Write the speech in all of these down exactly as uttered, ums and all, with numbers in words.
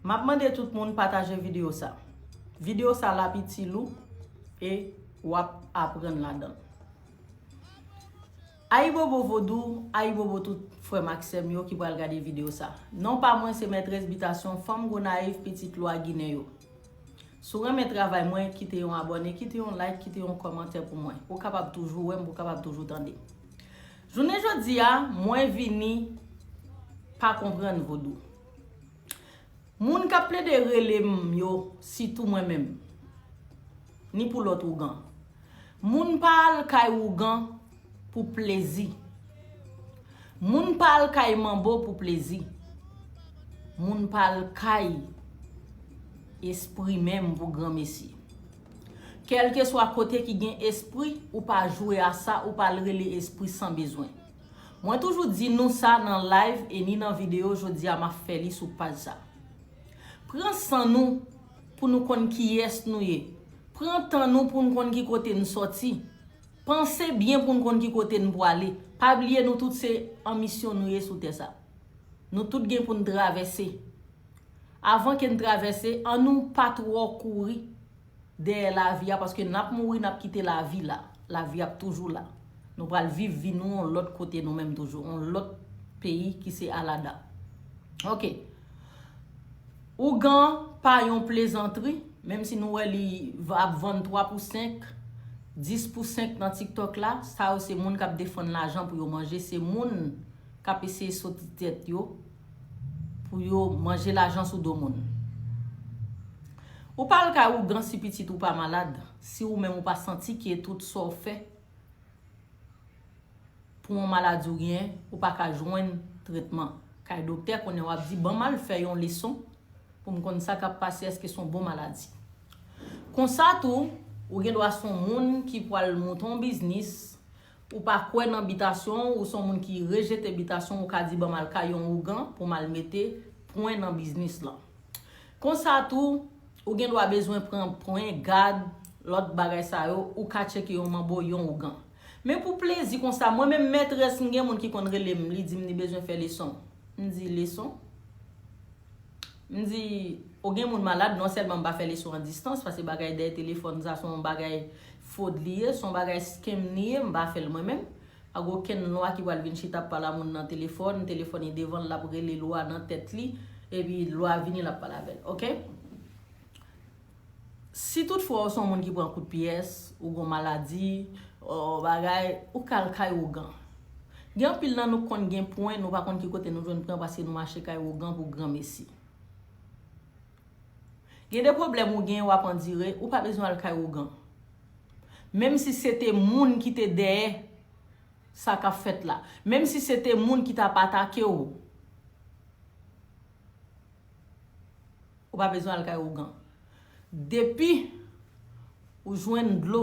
M ap mande tout moun pataje videyo sa. Videyo sa l ap itil ou e w ap aprann ladan l. Ayibobo Vodou, ayibobo tout frè m ak sè m yo ki pral gade videyo sa. Non pa mwen se Mètrès Bitasyon, fanm Gonayiv, pitit lwa ginen yo. Si w renmen travay mwen, kite yon abòne, kite yon like, kite yon kòmantè pou mwen. Ou kapab toujou wè m, ou kapab toujou tande m. Jounen jodi a, mwen vini pa konprann Vodou. Moun k ap plede rele m yo, sitou mwen menm, ni pou lòt ougan. Moun pa al kay ougan pou plezi. Moun pa al kay manbo pou plezi. Moun pa al kay espri menm pou granmesi. Kèlkeswa kote ki gen espri, ou pa jwe a sa, ou pa al rele espri san bezwen. Mwen toujou di nou sa nan live e ni nan videyo, jodi a m ap fè li sou paj sa. Pran san nou pou nou konn kiyès nou ye. Pran tan nou pou n konn ki kote n sòti. Panse byen pou n konn ki kote n pwale. Pa bliye nou tout se an misyon nou ye sou tè sa. Nou tout gen pou n travèse. Avan ke n travèse, annou pa twò kouri dèyè lavi a, paske n ap mouri, n ap kite lavi la. Lavi ap toujou la. Nou pral viv vi nou yon lòt kote nou menm toujou, yon lòt peyi ki se Alada. Ok. Ougan pa yon plezantri, menm si nou wè li v- ap vann twa pou senk, dis pou senk nan TikTok la, sa yo se moun k ap defann lajan pou yo manje, se moun k ap eseye soti tèt yo pou yo manje lajan sou do moun. Ou pa al kay ougan si pitit ou pa malad, si ou menm ou pa santi ke tout sa w fè pou yon maladi w genyen, ou pa ka jwenn tretman kay doktè, kounye a w ap di, "Ban m al fè yon leson pou m konn sa k ap pase, èske se yon bon maladi?" Konsa tou, ou gen dwa se yon moun ki pral monte yon biznis, ou pa kwè nan bitasyon, ou se yon moun ki rejete bitasyon, ou ka di, "Ban m al kay yon ougan pou m al mete pwen nan biznis lan." Konsa tou, ou gen dwa bezwen pran pwen, gad, lòt bagay sa yo, ou ka tcheke yon manbo, yon ougan. Men pou plezi konsa, mwen menm Mètrès, m gen moun ki konn rele m, li di m li bezwen fè leson. M di, "Leson?" M di, "O gen moun malad, non sèlman m pa fè leson an distans, paske bagay dèyè telefòn sa se yon bagay fwod li ye, se yon bagay scam li ye, m pa fè l mwen menm." Pa gen okenn lwa ki pral vin chita ap pale a moun nan telefòn, telefòn li devan l, l ap rele lwa nan tèt li, epi lwa vini, l ap pale avè l, ok? Si toutfwa ou se yon moun ki pran kout pyès, ou gen maladi, ou bagay, ou ka al kay ougan. Gen anpil nan nou k konn gen pwen, nou pa konn ki kote nou jwenn pwen paske nou mache kay ougan pou granmesi. Gen de pwoblèm ou gen, w ap andire, ou pa bezwen al kay ougan. Menm si se te moun ki te dèyè sa k ap fèt la, menm si se te moun ki t ap atake w, ou pa bezwen al kay ougan. Depi ou jwenn dlo,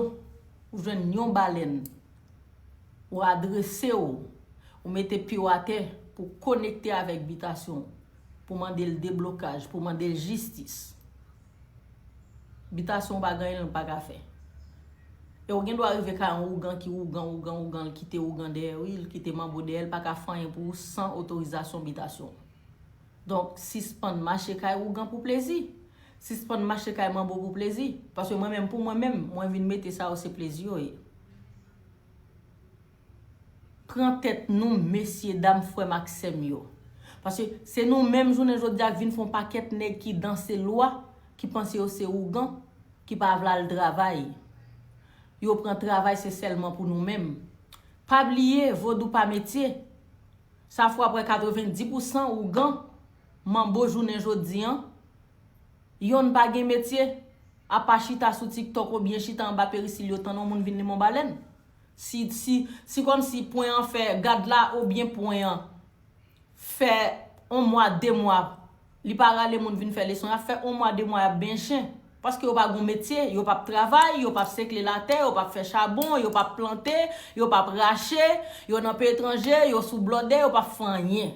ou jwenn yon balèn, ou adrese w, ou mete pye w atè pou konekte avèk bitasyon, pou mande l deblokaj, pou mande l jistis. Bitasyon w pa gen anyen l pa ka fè. E w gen dwa rive kay yon ougan ki ougan, ougan, ougan, l kite ougan dèyè, wi, l kite manbo dèyè, l pa ka fè anyen pou ou san otorizasyon bitasyon. Donk, sispann mache kay ougan pou plezi. Sispann mache kay manbo pou plezi. Paske mwen menm, pou mwen menm, mwen vin mete sa yo se plezi yo ye. Pran tèt nou, mesye, dam, frè m ak sè m yo. Paske se nou menm, jounen jodi a, k vin fè yon pakèt nèg ki danse lwa, ki panse yo se ougan, ki pa vle al travay. Yo pran travay, se sèlman pou nou menm. Pa bliye, vodou pa metye. Sa fè w ap wè katrevenndis pousan ougan, manbo jounen jodi a, yonn pa gen metye, apa chita sou TikTok oubyen chita anba perisil yo tann yon moun vin limen yon balèn. Si, si, si kòmsi pwen an fè gad la oubyen pwen an fè yon mwa, de mwa, li pa rale moun vin fè leson, y ap fè yon mwa, de mwa, y ap benyen chen. Paske yo pa gen metye, yo p ap travay, yo p ap sekle latè, yo p ap fè chabon, yo p ap plante, yo p ap rache, yo nan peyi etranje, yo sou blòdè, yo p ap fè anyen.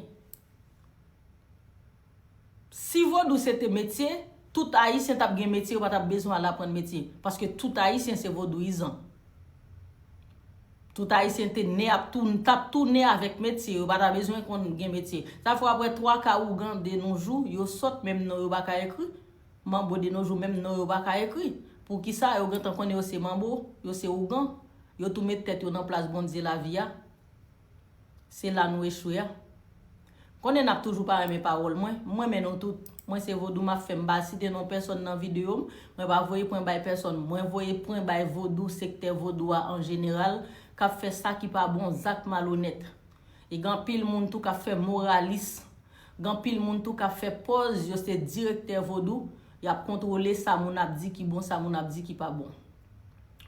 Si vodou se te metye, tout ayisyen t ap gen metye, yo pa t ap bezwen al aprann metye. Paske tout ayisyen se vodouyizan. Tout Ayisyen te ne ap tou, t ap tou ne avèk metye, yo pa ta bezwen konn gen metye. Sa fè w ap wè twa ka ougan de nos jours, yo sòt, menm non yo pa ka ekri. Manbo de nos jours, menm non yo pa ka ekri. Poukisa? Yo gentan konnen yo se manbo, yo se ougan. Yo tou met tèt yo nan plas Bondye lavi a. Se la nou echwe a. Konnen n ap toujou pa renmen pawòl mwen. Mwen renmen nou tout. Mwen se Vodou m ap fè, m pa site non pèsòn nan videyo m. Mwen pa voye pwen bay pèsòn. Mwen voye pwen bay Vodou, sektè Vodou a an jeneral, k ap fè sa ki pa bon, zak malonèt. E gen anpil moun tou k ap fè moralis. Gen anpil moun tou k ap fè pòz yo se direktè Vodou. Y ap kontwole sa moun ap di ki bon, sa moun ap di ki pa bon.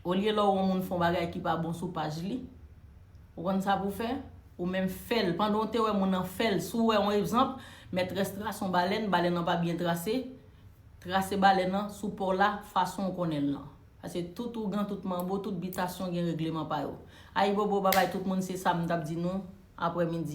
Olye lè w wè yon moun fè yon bagay ki pa bon sou paj li, ou konn sa pou w fè? Ou menm fè l. Pandan w te wè moun nan fè l, si w wè yon egzanp, mèt très trase yon balèn, balèn nan pa byen trase, trase balèn nan sou pa w la, fason w konnen l lan. Paske tout ougan, tout manbo, tout bitasyon gen regleman pa yo. Ayibobo, babay tout moun, se sa m t ap di nou aprèmidi.